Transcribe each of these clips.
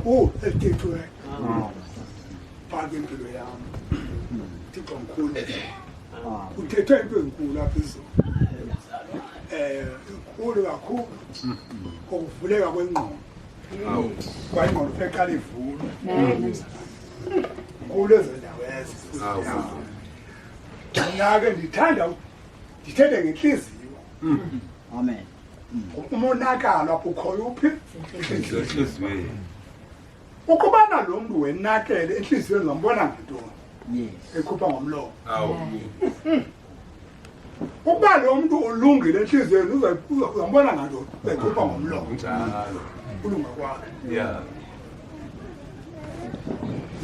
Kakhulu elithethiweyo phaa kwempilo yam. Thixo mkhulu, kuthethwe into ezinkulu apha izolo, inkulu kakhulu ukuvuleka kwengqondo, kwangqondo feqala ivulwe nkulu ezo ndawo ezo. Mna ke ndithanda ndithethe ngentliziyo. Amen. Umonakalo apho ukhoyo uphi? Enhliziyweni. Ukubana lo mntu wenakele enhliziyweni, wambona ngantoni? Ekhupha ngomlomo. Awu. Ukuba lo mntu ulungile enhliziyweni, uzambona ngantoni? Ekhupha ngomlomo. Njalo. Ulunga kwakhe.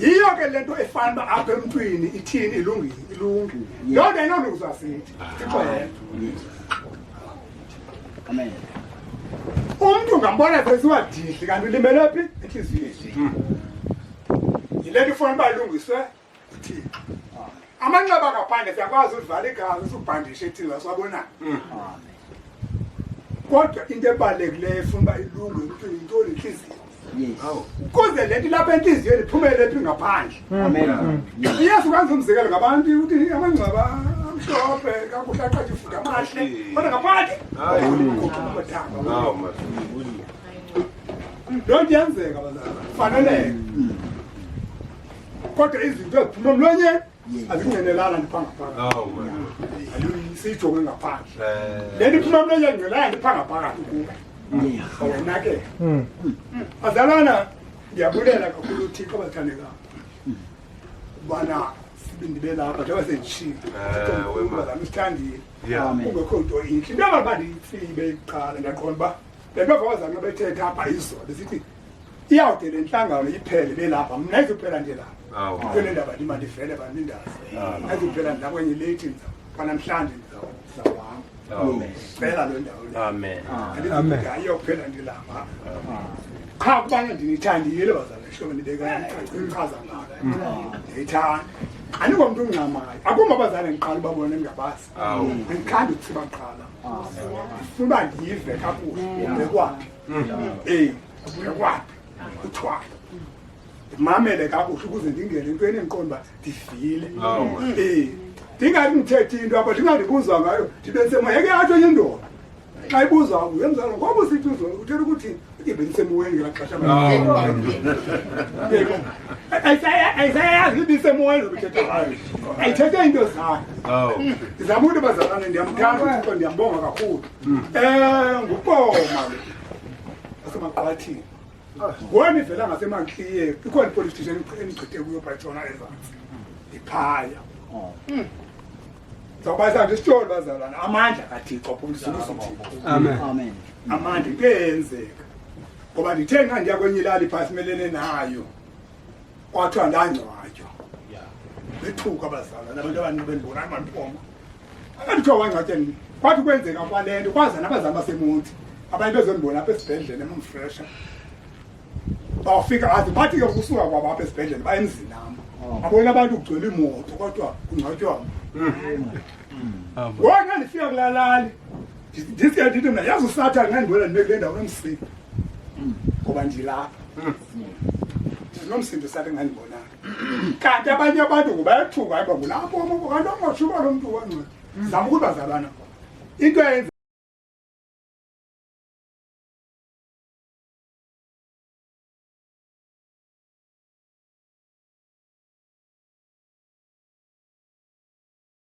Yiyo ke le nto efana uba apha emntwini ithini, ilungile, ilungile. Loo nto ayinolungiswa sithi, Thixo yedwa. Amen. Umntu ungambona sesiwadidli, kanti ulimele phi? Entliziyweni. Yile nto ifuna uba ilungiswe uThixo. Amanxeba ngaphandle siyakwazi ulivala igazi, sikubhandishe ethini, siwabonani. Amen. Kodwa into ebalulekileyo efuna uba ilunge emntwini yintoni? Intliziyo. Ukuze le nto ilapha entliziyweni iphumele phi? Ngaphandle. Amen. Iyesu kwenza umzekelo ngabantu, uthi amangcwaba amhlophe kakuhle, aqathe ifuda, amahle, kodwa ngaphakathi kumathanga. Awu madoda. Loo nto iyenzeka, bazalwana, kufaneleka, kodwa izinto eziphuma emlonyeni azingqinelana ndipha ngaphakathi. Awu madoda. Siyijonge ngaphandle. Le nto iphuma emlonyeni ngqinelana ndipha ngaphakathi ukuba wonakele. Bazalwana, ndiyabulela kakhulu uThixo, abathandekayo, ubana ndibe lapha njengoba senditshilo. Wema. Bazalwana, usithandile. Amen. Kungekho nto intle into yoba ndiyitsibe ikuqala. Ndiyaqonda uba le nto abazalwana bethetha apha izolo besithi iyawude le ntlangano iphele belapha, mna izuphela nje lapha. Awu. Kule ndaba ndima ndivele banindazi, ayizuphela ndilapha kwenye lethi kwanamhlanje ndizawuhamba. Awu. Cela loo ndawo le. Amen. Andizukuthi ayiyophela ndilapha qha, kubana ndinithandile, bazalwane, hlobo ndibekachaza ngalo, ndiyayithanda. Andingomntu ungxamayo, akumbi abazali ndiqala ubabona ndingabazi. Awu. Andithandi ukutsiba kuqala, ndifuna uba ndive kakuhle ubekwaphi, ubekwaphi, kuthiwani, ndimamele kakuhle ukuze ndingene entweni endiqonda uba ndivile. Awu. Ndingathi ndithethe into apha ndingandibuzwa ngayo, ndibe ndisemoyeni. Eke yatsho enye indoda xa ibuzwa kuye, mzalwane, ngoba usithi uzolo uthetha ukuthini, uthi bendisemoyeni ngelaa xesha. Ayisayazi ibisemoyeni obithetha ngayo, ayithethe into zayo. Awu. Ndizama ukuthi, bazalwane, ndiyamthanda uThixo, ndiyambonga kakhulu. Ngupoma lo asemaqwathini wona, ivela ngaseMankliye, ikhona ipolice station endigqithe kuyo phayitshona ezantsi, ndiphaya. Zawubalisa nje isitori, bazalwana, amandla kaThixo, phumzulusa uThixo. Amen. Amen. Amandla, into eyenzeka, ngoba ndithe nxa ndiya kwenye ilali phaa simelene nayo, kwathiwa ndangcwatywa. Bethuka abazalwana, abantu abaninzi bendibona mandiphoma, akandithiwa wangcwatywa. Kwathi kwenzeka kwale nto, kwaza nabazali baseMonti, abanye bezondibona apha esibhedlele emamfresha, bawufika athi bathi ke kusuka kwabo apha esibhedlele baye emzini am, abona abantu kugcwele iimoto, kodwa kungcwatywa mna. Ngoku xa ndifika kulaa lali, ndisike ndithi mna, yazi uSathane, xa ndibona ndime kule ndawo nomsindo, ngoba ndilapha ndinomsindo, uSathane ngandibonanga. Kanti abanye abantu ngobayathuka, hayi, uba ngulapho kanti ongotsho uba lo mntu wangcwele. Zama ukuthi, bazalwana, into eyenza